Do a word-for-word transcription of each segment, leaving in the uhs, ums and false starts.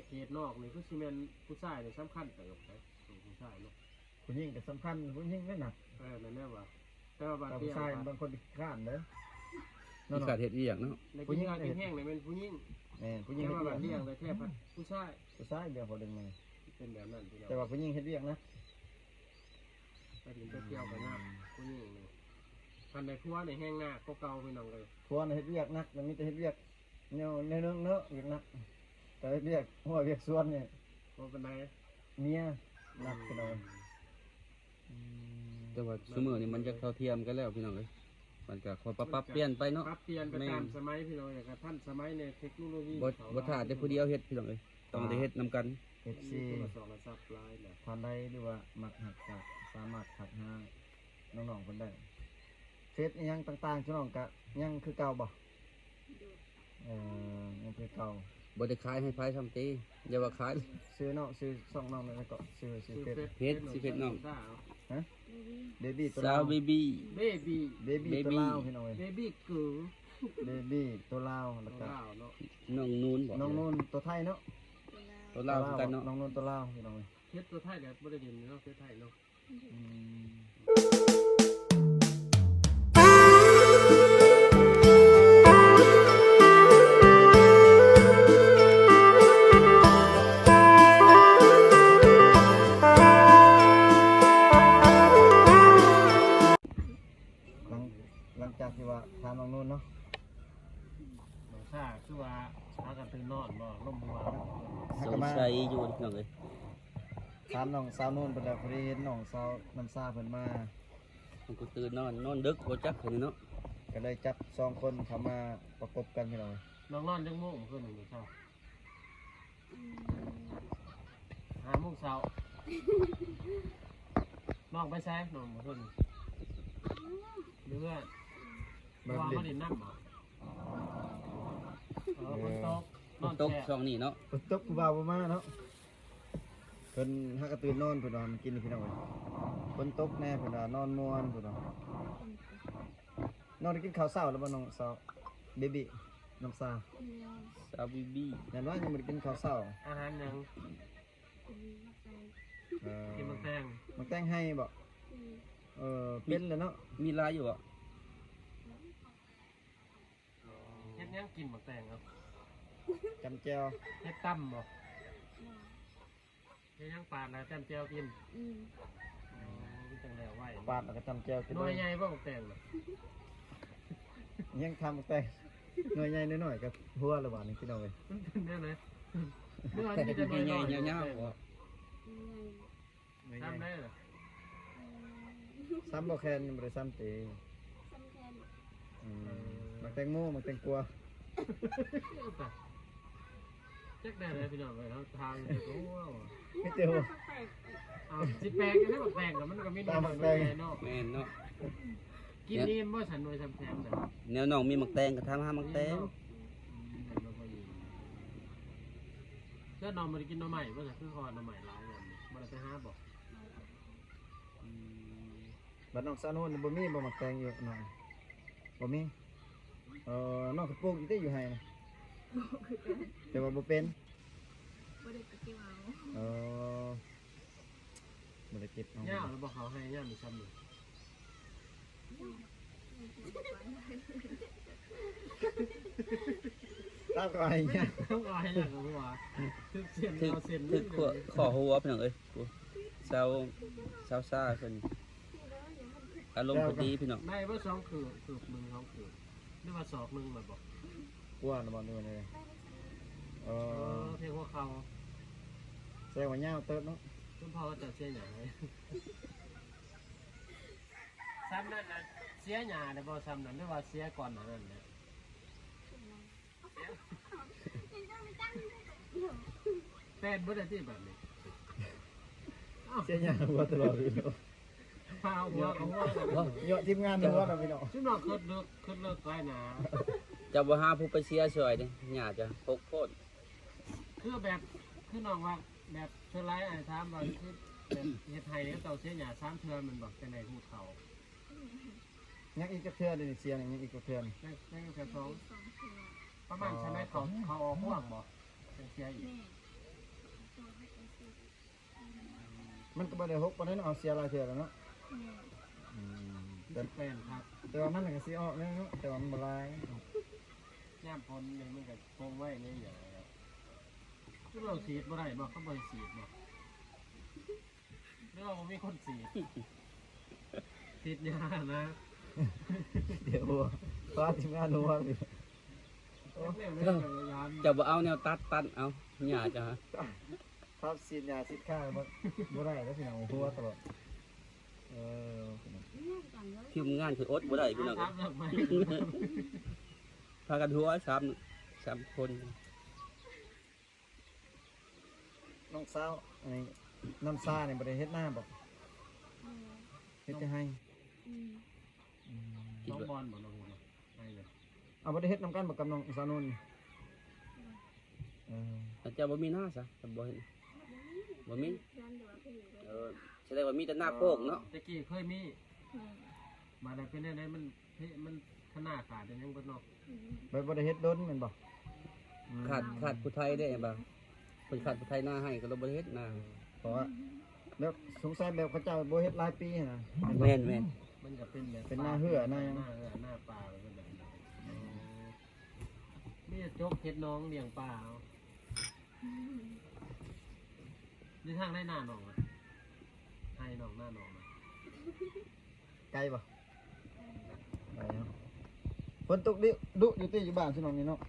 เขตนอกนี่คือสิแม่นผู้ชายนี่สำคัญเติบนะ ผู้ชายเนาะ ผู้หญิงก็สำคัญ ผู้หญิงนั่นน่ะ เออ นั่นแหละว่ะ แต่ว่าบาด แต่ผู้ชาย เดียว บางคนขี้คร้านเด้อ นั่น ขี้ เนาะ คร้านเฮ็ดเวียกเนาะ ใน ผู้หญิง กินงานกินแห้งเลยเป็นผู้หญิง แม่น ผู้หญิง แต่ เฮ็ด ว่า เวียก บาดเลี้ยงแต่แค่ผู้ชาย ผู้ชายเดียวพอดึงมา เป็นแบบนั้นพี่น้อง แต่ว่าผู้หญิงเฮ็ดเวียกนะ ไปถึงไปเที่ยวกันนะ ผู้หญิงนี่ คันในครัวในแห้งหน้าก็เก่าพี่น้องเลย ครัวน่ะเฮ็ดเวียกหนัก มันมีแต่เฮ็ดเวียก แนว แนวเนิงเนาะ เวียกหนัก แต่เวียกหัวเวียกสวนนี่ บ่ปานใด เมียหนักพี่น้อง อืม แต่ว่าซุมื้อนี้มันจะเท่าเทียมกันแล้วพี่น้องเอ้ย มันก็ค่อยปรับเปลี่ยนไปเนาะ ปรับเปลี่ยนไป แม่น ตามสมัยพี่น้องเอ้ย ก็ทันสมัยในเทคโนโลยี บ่ เขา บ่ท่าแต่ผู้เดียวเฮ็ดพี่น้องเอ้ย ต้องได้เฮ็ดนำกัน เอฟซี มีโทรศัพท์หลายแล้ว ท่านใดหรือว่ามักหักก็สามารถทักหาน้องๆเพิ่นได้ เฟซอิหยังต่างๆ พี่น้องก็ยังคือเก่าบ่ โดย เอ่อ ยังคือเก่า บ่ได้ขายให้ไผซ้ำติ อย่าว่าขาย ชื่อน้อง ชื่อช่องน้องนั่นก็ ชื่อ ชื่อเฟซ ชื่อเฟซ เฟซ ชื่อเฟซน้อง ฮะ เบบี เบบีตัว สาว ลาว เบบี เบบี เบบี เบบี ตัวลาวพี่น้องเอ้ย เบบีเกิร์ล เบบีตัวลาว แล้วก็ ตัวลาวเนาะ น้องนูนบ่ น้องนูนตัวไทยเนาะ ตัวลาว ตัวลาวคือกันเนาะ น้องนูนตัวลาวพี่น้องเอ้ย เฟซตัวไทยก็บ่ได้เด่นเนาะ เฟซไทยเนาะ อืม หลัง หลังจากที่ว่าถามน้องนุ่นเนาะ น้องซ่าคือว่าหากันตื่นนอนบ่ ลมบ่ว่า สงสัยอยู่พี่น้องเอ้ย ถามน้องสาวนุ่นไปแล้ว พอดีเห็นน้องสาวน้ำซ่าเพิ่นมา มันก็ตื่นนอน นอนดึกบ่จักเพิ่นเนาะ ก็เลยจับสองคนเข้ามาประกบกันพี่น้อง น้องนอนจักโมงเมื่อคืนนี้น้องซ่า ห้าโมงเช้า น้องไปไสน้องเมื่อคืนนี้ อยู่เฮือน มา ว่า เล่น มาเล่นน้ำบ่ เออ ฝนตก ฝนตก นอนแช่ ช่วงนี้เนาะ ฝนตกผู้บ่าวบ่มาเนาะ เพิ่นหากะตื่นนอน เพิ่นว่ามันกินพี่น้องเอ้ย ฝนตกแน่ เพิ่นว่านอนม่วน เพิ่นว่า น้องได้กินข้าวเช้าแล้วบ่น้องสาว เบบี น้องสาว สาวเบบี ยันว่ายังบ่ได้กินข้าวเช้า อาหารหยัง เออ กินหมากแตง หมากแตงไฮบ่ เออ เป็นแล้วเนาะ มีหลายอยู่บ่ เฮ็ดหยังกินหมากแตงครับ จำแจ่ว เฮ็ดตำบ่ เฮ็ดหยังปาดแล้วจำแจ่วกิน อืม อ๋อ มันจังแล้วไว ปาดแล้วก็จำแจ่วกิน หน่วยใหญ่บ่หมากแตงน่ะ ยังทำหมากแตง หน่วยใหญ่หน่อยๆ กับหัวละหวานนี่พี่น้องเอ้ย มันเป็นแนวไหน หรือว่ามีแต่หน่วยน้อย หน่วยใหญ่ยาวๆบ่ อืม ซ้ำได้เหรอ ซ้ำบ่แคนยังบ่ได้ซ้ำติ ซ้ำแคน อืม เออ หมากแตงโม หมากแตงกัว จักได้เลยพี่น้องเอ้ย เฮาทางนี่ก็หัวว่ะ มีแต่หัว เอาสิแปลกอยู่ในหมากแตงก็มันก็มีหน่วยน้อยหน่วยใหญ่เนาะ แม่นเนาะ กินอิ่มบ่ซั่นหน่วยซ้ำแคนน่ะ แนวน้องมีหมากแตงก็ถามหาหมากแตง อืม แล้วน้องบ่ได้กินหน่อไม้บ่ซั่น คือเขาว่าหน่อไม้หลายอย่างนี่ บ่ได้ไปหาบ่ อืม บัดน้องสาวโน่นบ่มีบ่หมากแตงอยู่น้อง บ่มี เออ น้องก็ปลูกอยู่ติอยู่ไฮ่นะ แต่ว่าบ่เป็น บ่ได้ไปเก็บเอา เออ บ่ได้เก็บเอา ยาวแล้วบ่เขาให้ยามนี้ซ้ำนี่ ตามก็ให้ยาว ต้องเอาให้ยาวกว่าหัว ถึกเส้น ถึก เอาเส้น ถึกข้อ ข้อหัวพี่น้องเอ้ย โอ้ สาว สาวซ่าเพิ่น อารมณ์พอดีพี่น้อง ได้บ่สองคืบ คืบหนึ่งสองคืบ หรือว่าศอกหนึ่งล่ะบ่ กว้างบ่ นี่ว่าไง เออ เออ เพียงหัวเข่า แสดงว่ายาวเติบเนาะ คุณพ่อว่าจะเสียหยังไง ซ้ำนั่นน่ะ เสียหญ้าได้บ่ซ้ำนั่น หรือว่าเสียก่อนหน้านั้นน่ะ แปดบ่ได้ติบัดนี้ เสียหญ้าหัวตลอดเลยเนาะ พาหัวกับหัวกัน เนาะทีมงานหัวเนาะพี่น้อง ซุมน้องคิดเลิก คิดเลิกไกลหนา เจ้าบ่หาผู้ไปเสียช่วยเด้ หญ้าจะหกโพด คือแบบ คือน้องว่า แบบส่วนหลายอ้ายถามว่า คือแบบเฮ็ดไฮ่เขาเจ้าเสียหญ้าสามเทื่อแม่นบ่ จั่งได้ฮู้เข้า ยังอีกจักเทื่อเด้นี่ เสียนี่ยังอีกจักเทื่อนี่ ยัง ยังเทื่อสอง สองเทื่อ ประมาณสมัยเขา เขาออกห่วงบ่ จั่งเสียอีก แม่ มันก็บ่ได้หกปานใดเนาะ เอาเสียหลายเทื่อแล้วเนาะ อืม แต่ สิบแปดครับ แต่ว่ามันก็สิออกแน่เนาะ แต่ว่ามันบ่หลาย ยามฝนนี่มันก็คงไว้นี่อย่างเดียว คือเราฉีดบ่ได้บ่ เขาบ่ให้ฉีดบ่ หรือว่าบ่มีคนฉีด ฉีดยานะ เดี๋ยวหัว ฟ้าทีมงานหัวอยู่ เจ้าบ่เอาแนวตัดตัดเอา หญ้าจ้ะ ครับ ฉีดยาฉีดข้างบ่ บ่ได้แล้วพี่น้อง หัวตลอด เออ พี่น้อง ทีมงานคืออดบ่ได้พี่น้อง เอาถามเรื่องใหม่ พากันหัวสาม สามคน น้องสาว อันนี้ น้ำซาเนี่ยบ่ได้เฮ็ดนาบ่ อืม เฮ็ดแต่ไร่ อืม อืม น้องบอลบ่ น้องบอลบ่ ไร่เลย เอาบ่ได้เฮ็ดนำกันบ่กับน้องสาวนวลนี่ เออ อาจจะบ่มีนาซะ แต่บ่เฮ็ด บ่มี บ่มี เออ แสดงว่ามีแต่นาโคกเนาะ แต่กี้เคยมี อืม บาดนั้นเป็นแนวใด มัน เฮ้ย มันขนาดขาดยังเบิดเนาะ อืม บ่ บ่ได้เฮ็ดดนแม่นบ่ อืม ขาด ขาดผู้ไถเด้บ่ เพิ่นขาดผู้ไถนาให้ก็เลยบ่ได้เฮ็ดนา เพราะว่า แบบสงสัยแบบเขาเจ้าบ่เฮ็ดหลายปีหั้นนะ แม่น แม่น มันก็เป็นแบบ เป็นนาเฮือนาหยัง นาเฮือนาปลา มันเป็นแบบนั้น อ๋อ มีแต่จกเฮ็ดหนองเลี้ยงปลาเอา อยู่ทางใดนาน้องอะ ไฮ่น้องนาน้องอะ ไกลบ่ ไกลเนาะ ฝนตกดิ ดุอยู่ติอยู่บ้านซุน้องนี่เนาะ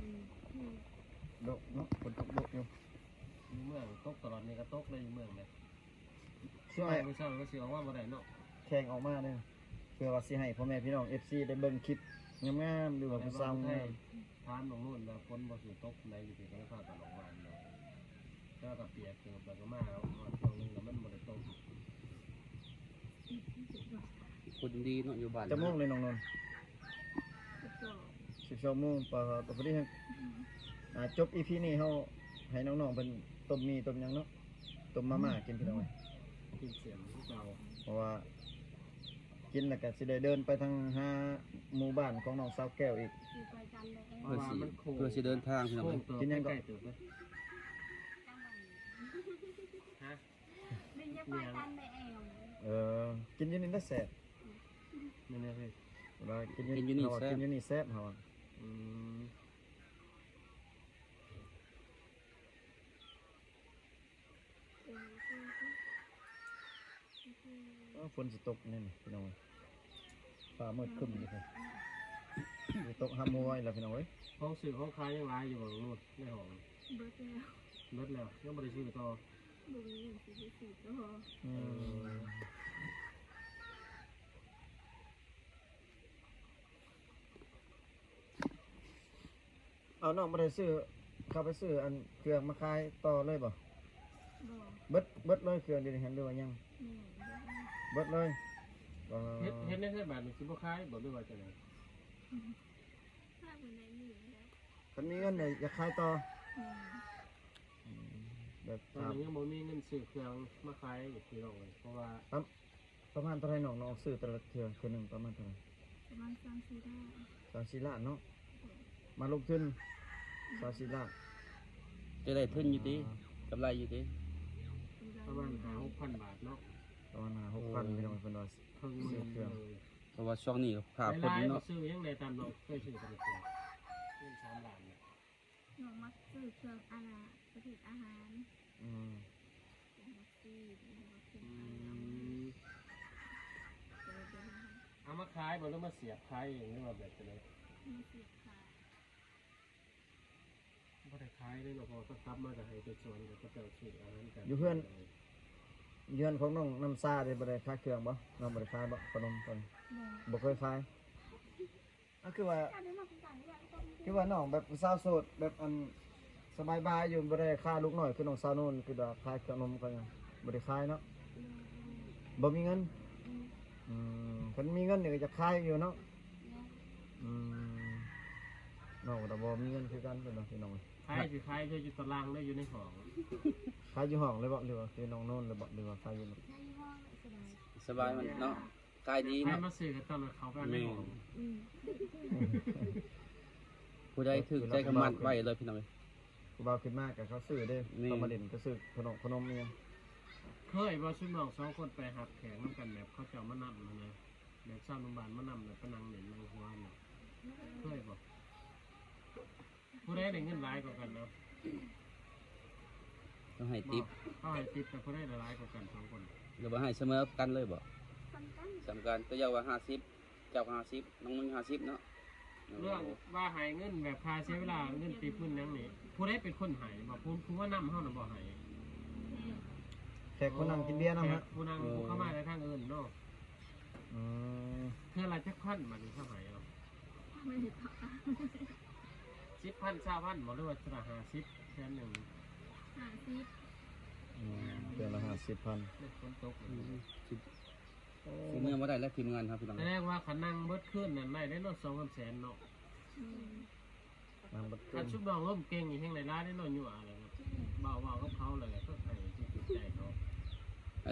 อืม อืม ดุเนาะ ฝนตกดุอยู่ อยู่เมืองตกตลอดนี่ก็ตกเลยอยู่เมืองเลย ช่วง ไปมื้อเช้าก็สิออกมาบ่ได้เนาะ แข่งออกมาเด้อ เพื่อว่าสิให้พ่อแม่พี่น้อง เอฟซี ได้เบิ่งคลิปงามๆ หรือว่าผู้สาวงาม ถามน้องนุ่นว่าฝนบ่สิตกปานใดอยู่ติ ก็เลยพากันออกมาเนาะ แต่ว่าก็เปียกเกือบแล้วก็มา ฮอดช่วงหนึ่งแล้วมันบ่ได้ตก คนดีเนาะอยู่บ้าน จักโมงเลยน้องนนท์ สิบสอง สิบสองโมง ปะ ก็พอดีฮะ อืม อ่า จบ อีพี นี้เฮาให้น้องๆเพิ่นต้มหมี่ต้มหยังเนาะ ต้มมาม่ากินพี่น้องเอ้ย กินเสียงคือเก่า เพราะว่ากินแล้วก็สิได้เดินไปทางหาหมู่บ้านของน้องสาวแก้วอีก อยู่ไกลกันเลยเอง เพราะว่ามันโค้ง เพื่อสิเดินทางพี่น้องเอ้ย โค้งเติบ กินหยังก็ ใกล้ๆเติบเลย ฮะ ไม่ใช่ไกลกันเลยเอง เออ กินอยู่นี่น่ะแซ่บ นี่นะพี่ เวลากินอยู่ กินอยู่นี่ เฮาว่า แซ่บ กินอยู่นี่แซ่บเฮาว่า อืม เออ ฝนสิตกนี่นี่พี่น้อง ฟ้ามืดครึ้มอยู่พี่ สิตกห้าโมงแล้วพี่น้องเอ้ย ของซื้อของขายยังหลายอยู่บ่ลุงนุ่น ในห้อง เบิดแล้ว เบิดแล้ว ยังบ่ได้ซื้อต่อ บ่มีเงินสิไปซื้อต่อ อืม เออ เอาน้องบ่ได้ซื้อ เข้าไปซื้ออันเครื่องมาขายต่อเลยบ่ บ่ เบิด เบิดเลยเครื่องเดี๋ยวนี้หั้นหรือว่ายัง แม่น เบิดเลย เบิดเลย บ่ เฮ็ด เฮ็ดในไทบาทนี่สิบ่ขายบ่หรือว่าจังได๋ ถ้ามื้อใดมีแล้ว คันมีเงินเนี่ยอยากขายต่อ แม่น อืม แบบ ตอนนี้ยังบ่มีเงินซื้อเครื่องมาขายอยู่พี่น้องเอ้ย เพราะว่า ประมาณเท่าไหร่น้อง น้องซื้อแต่ละเทื่อ เทื่อหนึ่งประมาณเท่าไหร่ ประมาณสามสี่ล้าน สามสี่ล้านเนาะ มาลงทุน สามสี่ล้าน จะได้ทุนอยู่ติ อ๋อ กำไรอยู่ติ กำไร ประมาณห้าหกพันบาทเนาะ ประมาณห้าหกพัน โอ้ พี่น้องเพิ่นว่า เพิ่ง ซื้อเครื่อง เลย เพราะว่าช่วงนี้ค่า หลายๆ คนเนาะ ก็ซื้อยังได้ตามน้องเคยซื้อตลอดเลย เงินสามล้านเนี่ย น้องมักซื้อเครื่องอาหาร ประเภทอาหาร อืม เป็นมักซื้อ เป็นมักซื้อ อืม เออ เป็นอาหาร เอามาขายบ่หรือมาเสียบขายเองหรือว่าแบบจังได๋ มาเสียบขาย บ่ได้ขายเลยเนาะ เพราะว่าเขากลับมาก็ให้ไปสวนกับเขาเจ้าซื้ออาหารกัน อยู่เฮือน อยู่เฮือนของน้องน้ำซาเด้บ่ได้ขายเครื่องบ่ น้องบ่ได้ขายบ่ ขนมตอน บ่ บ่เคยขาย ก็คือว่า คือว่าน้องแบบสาวโสดแบบอันสบายบายอยู่ บ่ได้ค่าลูกน้อยคือน้องสาวนุ่น คือว่าขายขนมก็ยังบ่ได้ขายเนาะ บ่มีเงิน อืม คันมีเงินนี่ก็จะขายอยู่เนาะ อืม น้องก็บ่มีเงินคือกันเพิ่นว่าพี่น้อง ขายสิขายอยู่ตารางได้อยู่ในห้อง ขายอยู่ห้องเลยบ่ หรือว่าคือน้องนุ่นเลยบ่ หรือว่าขายอยู่ ขายอยู่ห้องสบาย สบายมันเนาะ ขายดีเนาะ ใครมาซื้อก็ต้องเอาเข้าไปในห้อง แม่น อืม ผู้ใดถือใจก็มัดไว้เลยพี่น้องเอ้ย ผู้บ่าวขึ้นมาก็เขาซื้อเด้ แม่น เขามาเล่นก็ซื้อขนม ขนมอิหยัง เคยบ่ ซุมน้องสองคนไปรับแขกนำกัน แบบเขาเจ้ามานำหั้นนะ แบบชาวโรงบาลมานำ แบบไปนั่งเล่นนั่งหัวน่ะ เคยบ่ ผู้ใดได้เงินหลายกว่ากันเนาะ ต้องให้ติป เขาให้ติป แต่ผู้ใดได้หลายกว่ากันสองคน หรือว่าให้เสมอกันเลยบ่ สำคัญ สำคัญตัวเจ้าว่าห้าสิบ เจ้าห้าสิบ น้องมึงห้าสิบเนาะ เรื่องว่าให้เงินแบบค่าเสียเวลา เงินติปเงินหยังนี่ ผู้ใดเป็นคนให้บ่ ผู้ผู้ว่านำเฮาน่ะบ่ให้ แม่ แขกคนนั่งกินเบียร์นำ แข ฮะ กผู้นั่งผู้เข้ามาแต่ทางอื่นเนาะ อืม เทื่อละจักพันบัดนี้เขาให้เอา ไม่ได้ปะ สิบพัน ซาวพันบ่ หรือว่าเทื่อละห้าสิบ แสนหนึ่ง ห้าสิบ อืมเดือนละห้าสิบพัน เนี่ยฝนตกเลย สิเมื่อบ่ได้แล้วทีมงานครับพี่น้อง แสดงว่าคันนั่งเบิดคืนนั่นได้ได้เนาะ สองสามแสนเนาะ อืม นั่งบัด คันซุมน้องลมเก่งนี่แฮงหลายๆได้เนาะ ยั่วอะไรนะ เว้าๆกับเขาเลยก็ให้ที่จิตใจเขา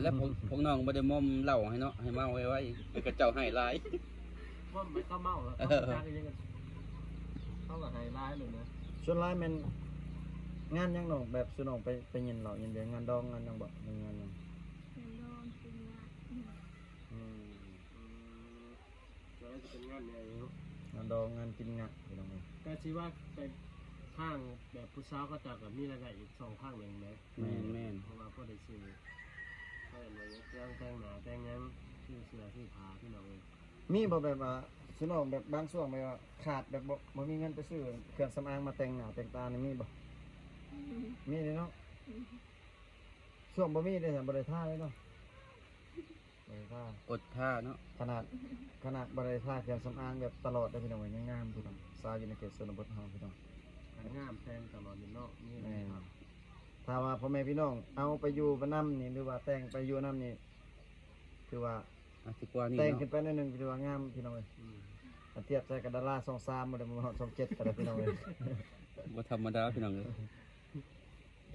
แล้วพวกพวกน้องบ่ได้มอมเหล้าให้เนาะ ให้เมาไว้ๆ แล้วก็เจ้าให้หลาย ว่ามันก็เมาแล้วเขาก็จักอย่างเงี้ย เขาก็ให้หลายเลยนะ ส่วนหลายแม่นงานหยังน้อง แบบซุน้องไปไปยินเหล้ายินเบียร์ งานดองงานหยังบ่ หรืองานหยัง เงินดองกินงาน อืม อืม ก็เลยจะเป็นงานใหญ่เนาะ งานดองงานกินงะพี่น้องเอ้ย ก็สิว่าไปทางแบบผู้สาวเขาเจ้าก็มีรายได้อีกช่องทางหนึ่งเลย แม่นแม่น เพราะว่าพอได้ซื้อเขาเรียกว่าเครื่องแต่งหน้าแต่งหยัง ซื้อเสื้อซื้อผ้าพี่น้องเอ้ย มีบ่แบบว่าซุน้องแบบบางช่วงแบบว่าขาดแบบบ่บ่มีเงินไปซื้อเครื่องสำอางมาแต่งหน้าแต่งตานี่มีบ่ มีเลยเนาะ ช่วงบ่มีเลยบ่ได้ทาเลยเนาะ บ่ได้ทา อดทาเนาะ ขนาดขนาดบ่ได้ทาเครื่องสำอางแบบตลอดเด้อพี่น้องเอ้ย ยังงามพี่น้อง สาวอยู่ในเขตชนบทเฮาพี่น้อง อันงามแต่งตลอดนี่เนาะ นี่ แม่น ครับ ถ้าว่าพ่อแม่พี่น้องเอาไปอยู่ไปนำนี่ หรือว่าแต่งไปอยู่นำนี่ ถือว่า อาจสิกว่านี้ แต่ง เนาะ ขึ้นไปหน่อยหนึง ถือว่างามพี่น้องเอ้ย อืม ถ้าเทียบใส่กับดาราช่องสามบ่ได้ มาฮอดช่องเจ็ดก็ได้พี่น้องเอ้ย บ่ธรรมดาพี่น้องเอ้ย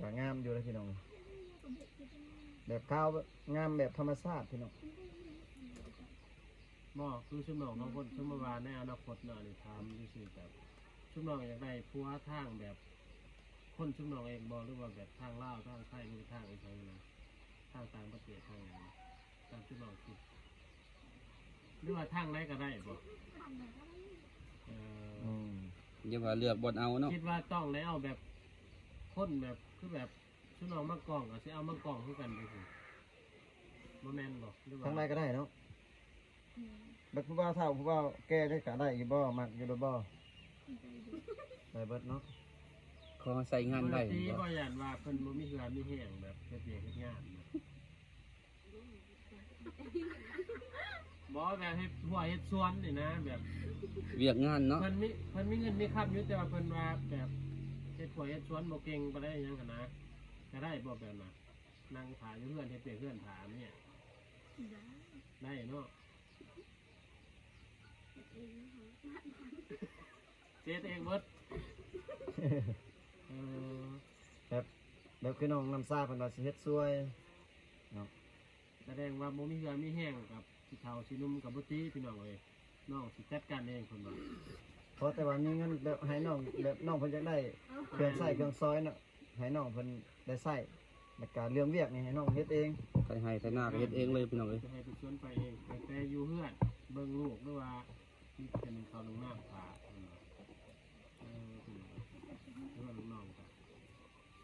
ก็งามอยู่นะพี่น้อง แบบขาวงามแบบธรรมชาติพี่น้อง บ่คือซุมน้องบางคนสมมติว่าในอนาคตเนาะ นี่ถามซื่อๆ แบบซุมน้องอยากได้ผัวทางแบบ คนซุมน้องเองบ่ หรือว่าแบบทางลาวทางไทย หรือทางอีสานนะ ทางต่างประเทศทางหยังนะ ตามซุมน้องคิด หรือว่าทางไหนก็ได้บ่ เออ อืม อย่าว่าเลือกบ่เอาเนาะ คิดว่าต้องได้เอาแบบ คนแบบ คือแบบซุมน้องมักกล้องก็สิเอามักกล้องคือกันไปสิ บ่แม่นบ่ หรือว่า ทางใดก็ได้เนาะ อืม แบบผู้บ่าวเฒ่าผู้บ่าวแก่ได้ก็ได้อยู่บ่ มักอยู่หรือบ่ ได้อยู่ ได้เบิดเนาะ ขอใส่งานได้ ตี บ่ บ่ย่านว่าเพิ่นบ่มีเหือมีแฮงแบบเฮ็ดเวียกเฮ็ดงานนะ บ่แบบเฮ็ดหัวเฮ็ดสวนนี่นะ แบบ เวียกงานเนาะ เพิ่นมีเพิ่นมีเงินมีคำอยู่ แต่ว่าเพิ่นว่าแบบเฮ็ดหัวเฮ็ดสวนบ่เก่งปานใดหยังหั้นนะ ก็ได้บ่แบบน่ะ นั่งถ่าอยู่เฮือนเฮ็ดเวียกเฮือนถ่าเนี่ย ได้ ได้เนาะ เองค่ะ เฮ็ดเองเบิด เออ แบบแบบคือน้องน้ำซ่าเพิ่นว่าสิเฮ็ดสวยเนาะ แสดงว่าบ่มีเหือมีแฮงกับสิเฒ่าสิหนุ่มกับบ่ตีพี่น้องเอ้ย น้องสิจัดการเองเพิ่นว่า เพราะแต่ว่ามีเงินแบบให้น้องแบบน้องเพิ่นอยากได้เครื่องใช้เครื่องซอยเนาะ ให้น้องเพิ่นได้ใช้ แล้วก็เรื่องเวียกนี่ให้น้องเฮ็ดเอง ไถไฮ่ไถนาก็เฮ็ดเองเลยพี่น้องเอ้ย จะให้ไปสวนไปเอง แต่แต่อยู่เฮือนเบิ่งลูกหรือว่ามีแต่หนึ่งข้าวหนึ่งน้ำถ่าเพิ่นว่า เออพี่น้องเฮือนลูกน้องก็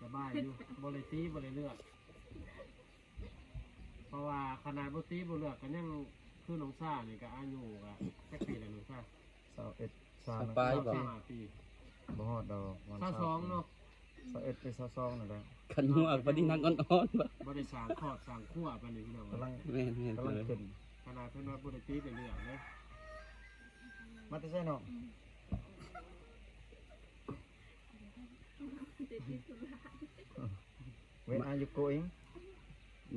สบายอยู่ บ่ได้ตีบ่ได้เลือก เพราะว่าขนาดบ่ตีบ่เลือกก็ยังคือน้องซ่านี่ก็อายุก็จักปีแล้วน้องซ่า ซาวเอ็ด ซาว สบาย บ่ สามปี บ่ฮอดดอกวัน ซาวสองเนาะ ซาวเอ็ด ไปซาวสองนั่นแหละ คันหัวพอดีนักอ่อนๆบ่ บ่ได้สร้างครอบสร้างครัวปานนี้พี่น้อง กำลัง แม่นแม่น กำลัง เลย ขึ้น ขนาดเพิ่นว่าบ่ได้ตีได้เลือกเลย มาแต่ไสน้อง Where are you going?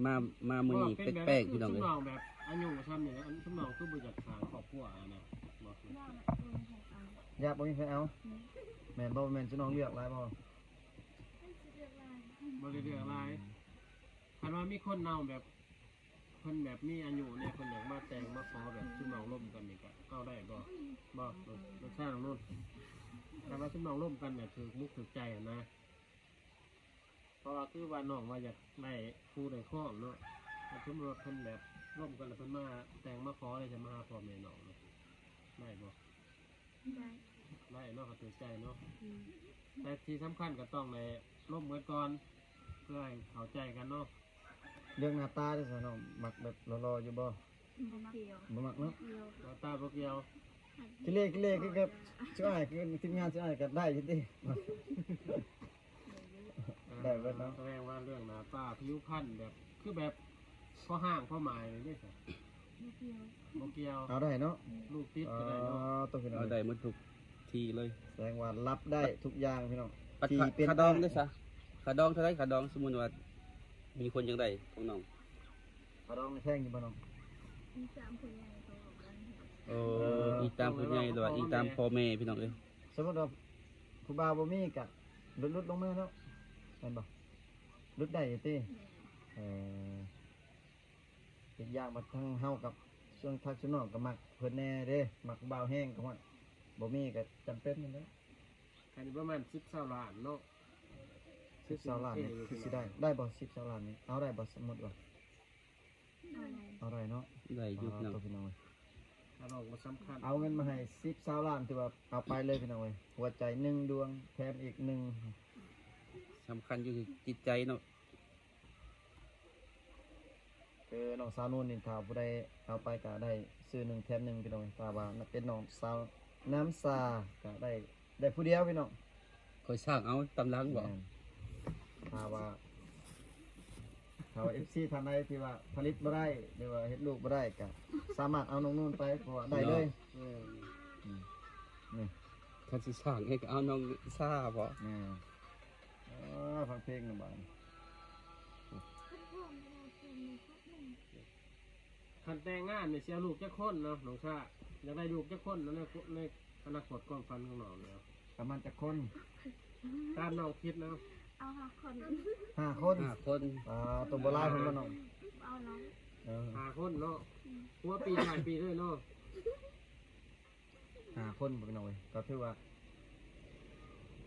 มามามื้อนี้แปลกๆพี่น้อง ซุม เอ้ย น้องแบบอายุซ้ำนี่นะซุมน้องคือบ่อยากสร้างครอบครัวนะบอก ว่าละเออหกอัน อยากบ่มีไผเอา แม่นบ่ แม่นซุน้องเลือกหลายบ่ เลือกลาย บ่ได้เลือกหลายคันว่ามีคนเอาแบบ เพิ่นแบบมีอายุเนี่ยเพิ่นอยากมาแต่งมาขอแบบซุมน้องร่วมกันนี่ก็เอาได้บ่บ่รถสร้างรถคันว่าซุมน้องร่วมกันเนี่ยถือมุกถือใจนะ ราะว่าคือว่าน้องว่าอยากได้คู่ได้ครองเนาะ ถ้าสมมติว่าเพิ่นแบบร่วมกันแล้วเพิ่นมาแต่งมาขอเลยจะมาหาพ่อแม่น้องเนาะ ได้บ่ ได้ ได้เนาะ ก็ถือใจเนาะ อืม แต่ที่สำคัญก็ต้องได้ร่วมกันก่อน เพื่อให้เข้าใจกันเนาะ เรื่องหน้าตาเด้อซะน้อง มักแบบหล่อๆอยู่บ่ บ่เกี่ยว บ่มักเนาะ เกี่ยว หน้าตาบ่เกี่ยว ขี้เล่ขี้เล่คือกับ ช่วยคือทีมงานช่วยกันได้อยู่ติ ได้เบิดเนาะ แสดงว่าเรื่องหน้าตาผิวพรรณแบบ คือแบบพอห้างพอหมายเลยเด้อ บ่เกี่ยว บ่เกี่ยว เอาได้เนาะ ลูกติดก็ได้เนาะ อ๋อ ตัวพี่น้อง เอาได้หมดทุกที่เลย แสดงว่ารับได้ทุกอย่างพี่น้อง บัด ที่ ค่า เป็น ค่าดอง ได้ เด้อซะ ค่าดองเท่าไหร่ ค่าดอง สมมุติว่า มีคนอยากได้ของน้อง ค่าดองนี่แพงอยู่บ่น้อง มีตามผู้ใหญ่เขาบอกกันค่ะ โอ้ เออ อีกตามผู้ใหญ่หรือว่าอีกตามพ่อแม่พี่น้องเอ้ย สมมุติว่าผู้บ่าวบ่มีก็ลดๆลงมาเนาะ แม่นบ่ ลดได้อยู่ติ แม่น เออ อีกอย่างบัดทางเฮากับส่วนทางส่วนน้องก็มักเพิ่นแน่เด้ มักผู้บ่าวแฮงก็ฮอด บ่มีก็จำเป็นนั่นแหละ คันนี้ประมาณสิบ ซาวล้านเนาะ สิบ ซาวล้านนี่คือสิได้ ได้บ่ สิบ ซาวล้านนี่ เอาได้บ่ สมมุติว่า เอาได้ เอาได้เนาะ ได้อยู่ อ่า พี่น้อง ตัวพี่น้องเอ้ย ถ้าน้องบ่สำคัญ เอาเงินมาให้สิบ ซาวล้าน ถือว่าเอาไปเลยพี่น้องเอ้ย หัวใจหนึ่งดวง แถมอีกหนึ่ง สำคัญอยู่ที่จิตใจเนาะ คือน้องสาวนุ่นนี่ ถ้าผู้ใดเอาไปก็ได้ซื้อหนึ่งแถมหนึ่งพี่น้อง ถ้าว่าเป็นน้องสาวน้ำซาก็ได้ ได้ผู้เดียวพี่น้อง ค่อยสร้างเอาตามหลังบ่ แม่น ถ้าว่า ถ้าว่า เอฟซี ท่านใดที่ว่าผลิตบ่ได้ หรือว่าเฮ็ดลูกบ่ได้ก็สามารถเอาน้องนุ่นไป เพราะว่าได้เลย เนาะ เออ อืม นี่ คันสิสร้างให้ก็เอาน้องซาบ่ แม่น เออ ฟังเพลงหน่อยบาดนี้ คันแต่งงานนี่สิเอาลูกจักคนเนาะน้องซา อยากได้ลูกจักคนเนาะ ใน ในอนาคตความฝันของน้องเนี่ย ประมาณจักคน ตามน้องคิดเนาะ เอาห้าคน ห้าคน ห้าคน อ่า ตัวบ่หลายเพิ่นบ่น้อง เอาหลาย เออ ห้าคนเนาะ หัวปีท้ายปีเลยเนาะ ห้าคนพี่น้องเอ้ย ก็ถือว่า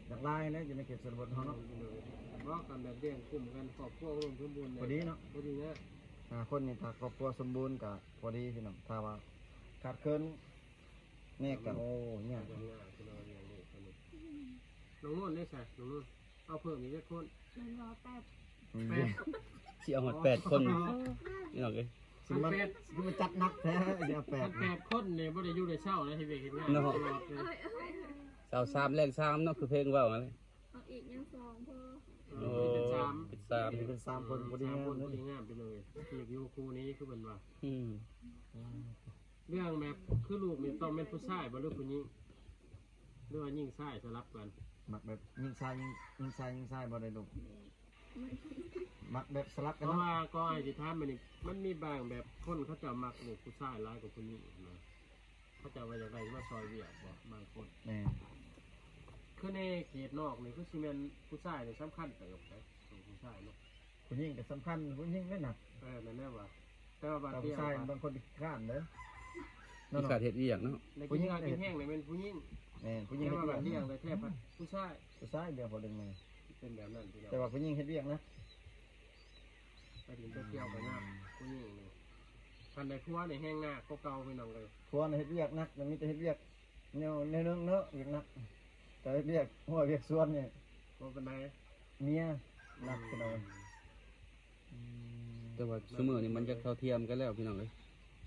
อยากหลายนะ อยู่ในเขตชนบทเฮาเนาะ บ่ กันแบบเลี้ยงกลุ่มกัน ครอบครัวอุดมสมบูรณ์ พอดีเนาะ พอดีนะ ห้าคนนี่ ถ้าครอบครัวสมบูรณ์ก็พอดีพี่น้อง ถ้าว่าขาดเขินแน่ก็ โอ้ ยาก น้องนุ่นได้ใส่ น้องนุ่น เอาเพิ่มอีกจักคน แม่นบ่ แปด อืม แปด สิเอาฮอดแปดคน พี่น้องเอ้ย สิมา แปด สิมาจัดหนักแท้ สิเอาแปด คันแปดคนนี่บ่ได้อยู่ได้เช้านะ เฮ็ดเวียกเฮ็ดงาน เนาะ ตลอดเลย เอ้ยเอ้ย เช้าสามแลงสามเนาะ คือเพลงเว้านั่นแหละ เอาอีกยังสองพอ โอ้ เป็นสาม เป็นสาม เป็นสามคน พอดีงามเลย สามคนพอดีงามไปเลย เทียบอยู่คู่นี้คือเพิ่นว่า อืม เรื่องแบบคือลูกนี่ต้องเป็นผู้ชายบ่หรือผู้หญิง หรือว่าหญิงชายสลับกัน มักแบบหญิงชายหญิง หญิงชายหญิงชายบ่ได้ลูก มักแบบสลับกันเนาะ เพราะว่าก็ไอ้ที่ถามมันนี่ มันมีบางแบบคนเขาเจ้ามักลูกผู้ชายหลายกว่าผู้หญิงนะ เขาเจ้าว่าอยากได้มาซอยเวียกบ่ บางคน แม่น คือในเขตนอกนี่คือสิแม่นผู้ชายนี่สำคัญเติบนะ ผู้ชายเนาะ ผู้หญิงก็สำคัญ ผู้หญิงนั่นน่ะ เออ นั่นแหละว่ะ แต่ว่าบาง แต่ ที ผู้ชาย อะ บางคนขี้คร้านเด้อ ขี้คร้านเฮ็ดเวียกเนาะ ใน ผู้หญิง ขี้คร้านแห้งๆ นี่เป็นผู้หญิง แม่น ผู้หญิง แต่ เฮ็ด ว่า เวียก บางที อะ แต่แท้ผู้ชาย ผู้ชายเดียวพอดึงมา เป็นแบบนั้นพี่น้อง แต่ว่าผู้หญิงเฮ็ดเวียกนะ ไปถึงไปเที่ยวกันนะ ผู้หญิงนี่ คันได้ผัวนี่แห้งหน้าก็เก่าพี่น้องเลย ผัวน่ะเฮ็ดเวียกหนัก มันมีแต่เฮ็ดเวียกแนว แนวนึงเนาะ เวียกหนัก แต่เฮ็ดเวียกหัวเวียกสวนนี่ บ่ปานใด เมียหนักพี่น้อง อืม แต่ว่าซุมื้อนี้มันจะเท่าเทียมกันแล้วพี่น้องเอ้ย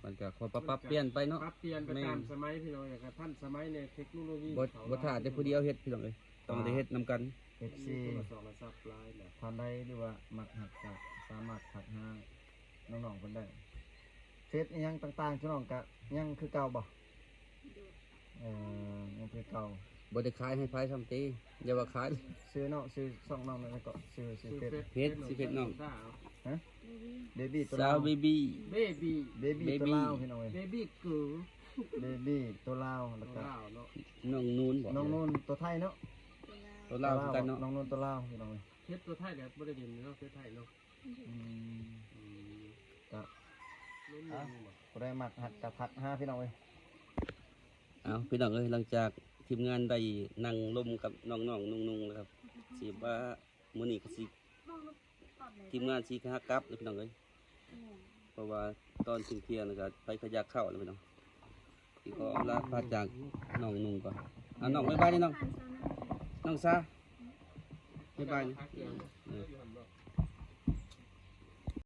มันก็ขอปรับ ปรับเปลี่ยนไปเนาะ ปรับเปลี่ยนไป แม่น ตามสมัยพี่น้อง อย่างกับทันสมัยในเทคโนโลยี บ่ เขา บ่ถ้าแต่ผู้เดียวเฮ็ดพี่น้องเอ้ย ต้องได้เฮ็ดนำกัน เอฟซี มีโทรศัพท์หลายแล้ว ท่านใดหรือว่ามักหักก็สามารถทักหาน้องๆเพิ่นได้ เฟซอิหยังต่างๆ พี่น้องก็ยังคือเก่าบ่ เออ ยังคือเก่า บ่ได้ขายให้ไผซ้ำติ อย่าว่าขาย ชื่อน้อง ชื่อช่องน้องนั่นก็ชื่อ ชื่อเฟซ ชื่อเฟซ เฟซ ชื่อเฟซน้อง ฮะ เบบี้ ตัว สาว ลาว เบบี้ เบบี้ เบบี้ เบบี้ ตัวลาวพี่น้องเอ้ย เบบี้เกิร์ล เบบี้ตัวลาว แล้วก็ ตัวลาวเนาะ น้องนูนบ่ น้องนูนตัวไทยเนาะ ตัวลาวคือกันเนาะ น้องนูนตัวลาวพี่น้องเอ้ย เฟซตัวไทยก็บ่ได้เด่นเนาะ เฟซไทยเนาะ อืม อืม ก็ นุ่น อ่ะ นุ่นบ่ ผู้ใดมักหักก็ทักหาพี่น้องเอ้ย เอาพี่น้องเอ้ย หลังจากทีมงานได้นั่งลมกับน้องๆนุ่งๆแล้วครับ สิว่ามื้อนี้ก็สิ ทีมงานสิหากลับเลยพี่น้องเอ้ย เพราะว่าตอนเที่ยงๆนี่ก็ไปขยักเข้าแล้วพี่น้อง สิขอลาพาจากน้องนุ่งก่อน อ่ะน้อง บ๊ายบายนี่น้อง น้องซา บ๊ายบายนี่ เออ